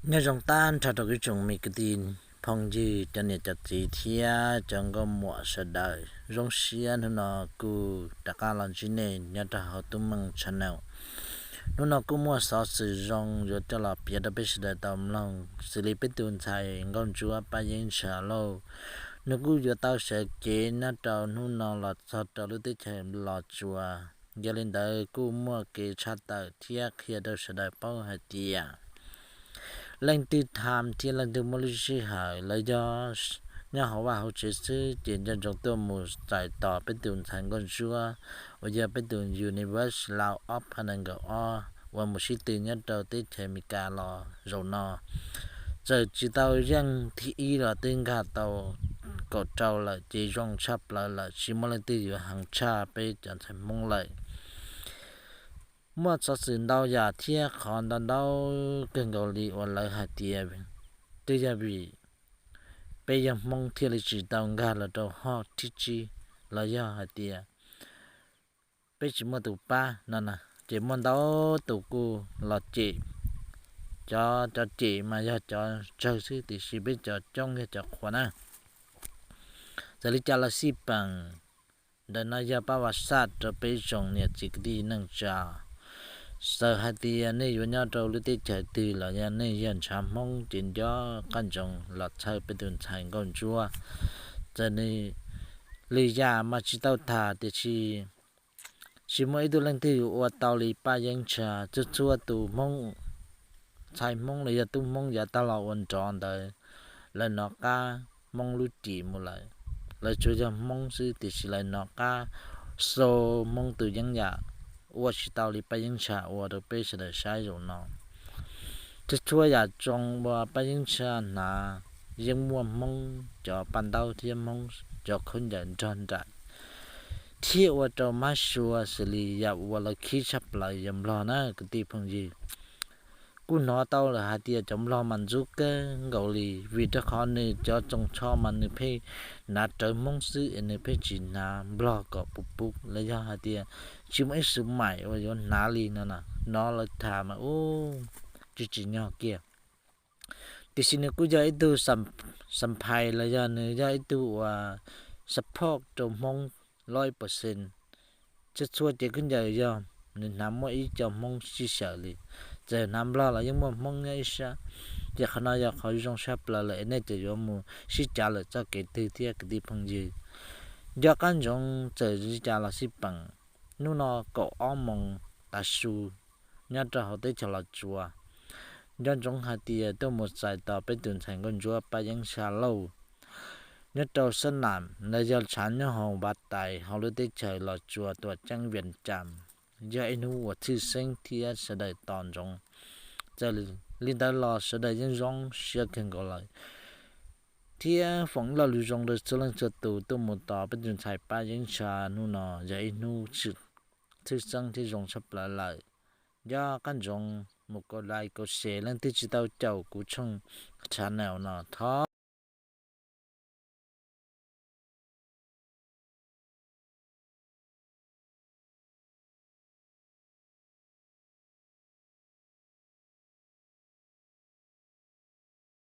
Nyob zoo tag nrho rau ib tsoom me kwv tij phooj ywg, cov niam cov txiv thiab cov nkauj muam sawv daws. Zoo siab hnub no kuj rov qab los ntsib nej nyob rau hauv Tub Meej channel. Hnub no kuj muaj xov xwm zoo yuav coj los piav rau peb sawv daws tau mloog xws li peb tus ntxhais nkauj ntsuab Paj Yeeb Ntsha lauj. Nws kuj yuav tau sawv kev nyob rau hnub no los txog rau lub teb chaws Los Tsuas. Yog li ntawd kuj muaj kev tshaj tawm thiab qhia rau sawv daws paub hais tias leej twg tham thiab leej twg muaj lub sij hawm los yog nyob hauv vaj hauv tsev xwb ces nco ntsoov tuaj mus txais tos peb tus ntxhais nkauj ntsuab uas yog peb tus Universe Lao Op Hanango ob uas mus sib tw nyob rau teb chaws Amelikas los zaum no. Txawm tsis tau yeej thib ib los twb nkag tau kaum rau lawm ces zoo tshaj plaws lawm, tsis muaj leej twg yuav heev tshaj peb cov ntxhais Hmoob lawm. Muaj xov xwm ntau yam thiab qhov ntau ntau kawg nkaus li uas lawv hais tias twb yog vim peb yog Hmoob thiaj li tsis tau nkag los rau hoob thib tsib, los yog hais tias peb tsis muaj tus pab no na. Ces muaj ntau tus kuj los cem, cov cov cem mas yog cov tsawg xwb tiam sis peb cov coob yog cov qhuas na. Txawm li cas los xij peem, ntawm no yog pab vaj xaj rau peb tsoom niam txiv kwv tij neej tsa. Txawm hais tias nej yuav nyob rau lub teb chaws twg los yog nej yog ntshav Hmoob ces nco qab ntsoov los txhawb peb tus ntxhais nkauj ntsuab. Txawm nws lwm yam mas tsis tau tham tiam sis tsis muaj ib tug leej twg yuav ua tau li Paj Yeeb Ntsha. Txhua txhua tus Hmoob, ntxhais Hmoob los yog tub Hmoob yav tag los ua nrov ntawd, lawv nov qab Hmoob lub ris mus lawm. Lawv tsuas yog Hmoob xwb tiam sis lawv nov qab xo Hmoob tus yeeb yam, ua tsis tau li Paj Yeeb Ntsha ua rau peb sawv daws saib zaum no. Txhua txhua yam tsoos uas Paj Yeeb Ntsha hnav yeej muaj Hmoob cov paj ntaub thiab Hmoob cov khaub ncaws nrog nraim, thiab ua rau mab sua xws li yam uas lawv khib tshaj plaws yog Nplog na kwv tij phooj ywg. Kuj hnov tau lawm hais tias cov Nplog mas ntxub kawg nkaus li, vim rau qhov nws cov tsoos tsho mas nws pheej hnav rawv Hmoob xwb es nws pheej tsis hnav Nplog kom puv puv los yog hais tias tsis muaj ib xwm maim uas yuav hnav li no na. Hnov lawv tham mas ub, tsis tsim nyog kiag. Tiam sis nws kuj yog ib tug xam phais los yog nws yog ib tug uas support rau Hmoob loj percent. Txhua txhua cev khaub ncaws yog nws hnav muaj ib co Hmoob sib xyaw li. Txawm hnav Nplog los yeej muaj Hmoob nyob ib sab. Ces qhov no yog qhov zoo tshaj plaws lawm es nej tseem yuav mus sib cav lawm txoj kev twg thiab kwv tij phooj ywg? Nco qab ntsoov txawm li cas los xij peem, hnub no kaum ob moos tav su nyob rau hauv teb chaws Los Tsuas, nco ntsoov hais tias tuaj mus txais tos peb tus ntxhais nkauj ntsuab Paj Yeeb Ntsha lauj. Nyob rau sab nam los yog tshav nyob hauv Npav Tais hauv lub teb chaws Los Tsuas tuam ceeb Vias Cas, yog ib hnub uas tshwj xeeb thiab sawv daws tos ntsoov. Txawm li ntawd los sawv daws yeej zoo siab kawg nkaus lawm, thiab foom ib lo lus zoo rau txhua leej txhua tus tuaj mus tos peb tus ntxhais Paj Yeeb Ntsha hnub no yog ib hnub tshwj xeeb thiab zoo tshaj plaws lawm. Nco qab ntsoov mus kaum like kaum share, leej twg tsis tau caum kuv tshooj channel no thov